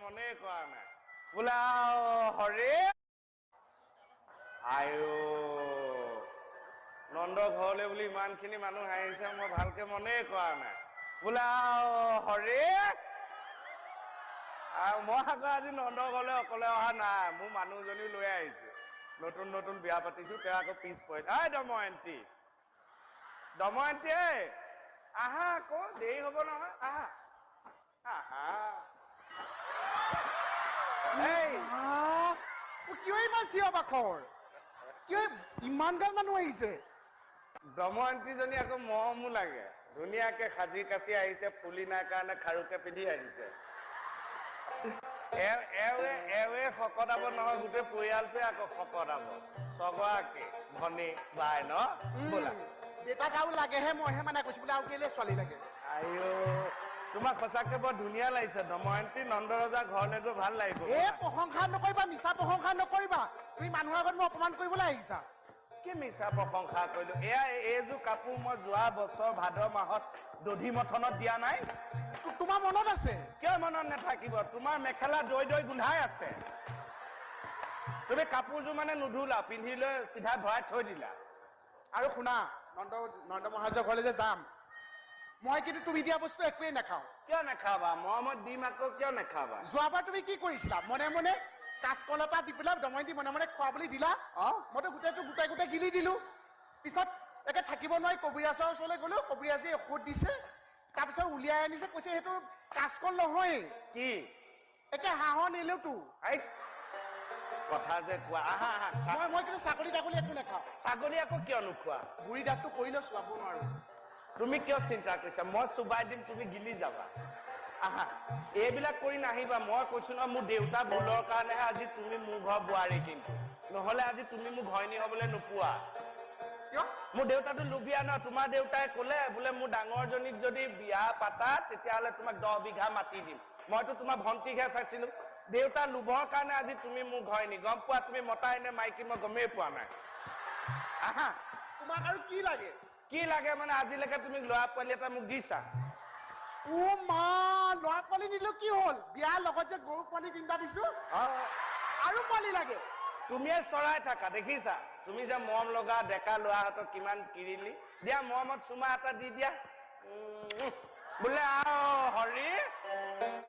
মনেই কৰা নাই। বোলে হৰি আয়ো, নন্দ ঘৰলৈ বুলি ইমানখিনি মানুহ আহিছে, মই ভালকে মনেই কৰা নাই। বোলে হৰি, মই আকৌ আজি নন্দ ঘৰলৈ অকলে অহা নাই, মোৰ মানুহজনীও লৈ আহিছে। নতুন নতুন বিয়া পাতিছো, তেওঁ আকৌ পিছ পৰিল। ঐ দময়ন্তী, দময়ন্তী, ঐ আহা আকৌ, দেৰি হ'ব নহয়, আহা আহা। এই কিয় ইমান চিঞৰ বাখৰ, কিয় ইমান গাল মানুহ আহিছে? দময়ন্তীজনী আকৌ মৰমো লাগে, ধুনীয়াকে সাজি কাচি আহিছে, ফুলি নাই কাৰণে খাৰুকে পিন্ধি আহিছে। এৱে শকত আব নহয়, গোটেই পৰিয়ালটোৱে আকৌ শকত আব, ছগৰাকী ভনী বাই ন। বোলা দেউতাক আৰু লাগেহে, মইহে মানে কৈছো বোলে আৰু কেলে ছোৱালী লাগে। আইঅ, তোমাক সঁচাকে বৰ ধুনীয়া লাগিছে দময়ন্তী। নন্দ ৰজা ঘৰলৈ গৈ ভাল লাগিব। এই প্ৰশংসা নকৰিবা, মিছা প্ৰশংসা নকৰিবা, তুমি মানুহৰ আগত মোক অপমান কৰিবলৈ আহিছা। কি মিছা প্ৰশংসা কৰিলো? এয়া এইযোৰ কাপোৰ মই যোৱা বছৰ ভাদ মাহত দধি মথনত দিয়া নাই? তোমাৰ মনত আছে? কিয় মনত নাথাকিব? তোমাৰ মেখেলা দৈ দৈ গোন্ধাই আছে। তুমি কাপোৰযোৰ মানে নুধুলা, পিন্ধি লৈ চিধা ভৰাই থৈ দিলা। আৰু শুনা, নন্দ মহাৰাজৰ ঘৰলৈ যে যাম মই, কিন্তু তুমি দিয়া বস্তু একোৱেই নাখাওঁ। কিয় নাখাবা? মৰমত দিম আকৌ, কিয় নাখাবা? যোৱাবাৰ তুমি কি কৰিছিলা? মনে মনে কাচকল এটা দি পেলাই দময়ন্তী মনে মনে খোৱা বুলি দিলা, মইতো গোটেইটো গোটাই গোটাই গিলি দিলো। পিছত একে থাকিব নোৱাৰি কবিৰাজৰ ওচৰলৈ গ'লো, কবিৰাজে ঔষধ দিছে, তাৰপিছত উলিয়াই আনিছে, কৈছে সেইটো কাচকল নহয়। কি? একে হাঁহৰ নিলেও তো। কথা যে কোৱা। আহা আহা। মই কিন্তু ছাগলী তাগলী একো নাখাওঁ। ছাগলী আকৌ কিয় নোখোৱা? বুঢ়ী দাঁতটো কৰিলেও চুৱাব নোৱাৰো। তুমি কিয় চিন্তা কৰিছা? মই চুবাই দিম, তুমি গিলি যাবা। আহা, এইবিলাক কৰি নাহিবা। মই কৈছো নহয়, মোৰ দেউতা ভুলৰ কাৰণেহে আজি তুমি মোৰ ঘৰ বোৱাৰী, কিন্তু নহলে আজি তুমি মোৰ ঘৈণী হবলৈ নোপোৱা। মোৰ দেউতাটো লোভীয়া ন। তোমাৰ দেউতাই কলে বোলে মোৰ ডাঙৰজনীক যদি বিয়া পাতা তেতিয়াহ'লে তোমাক 10 বিঘা মাটি দিম। মইতো তোমাৰ ভণ্টিকহে চাইছিলো। দেউতা লোভৰ কাৰণে আজি তুমি মোৰ ঘৈণী। গম পোৱা তুমি মতাই নে মাইকী মই গমেই পোৱা নাই। আহা, তোমাক আৰু কি লাগে? কি লাগে মানে আজিলৈকে তুমি ল'ৰা পোৱালি এটা মোক দিছা? ও মা, ল'ৰা পোৱালি নিদিলেও কি হ'ল? বিয়াৰ লগত যে গৰু পোৱালি তিনিটা দিছো, আৰু পোৱালি লাগে। তুমিয়ে চৰাই থাকা দেখিছা? তুমি যে মৰম লগা ডেকা ল'ৰাহঁতক কিমান কিৰিলি দিয়া, মৰমত চুমা এটা দি দিয়া। বোলে আও হৰি।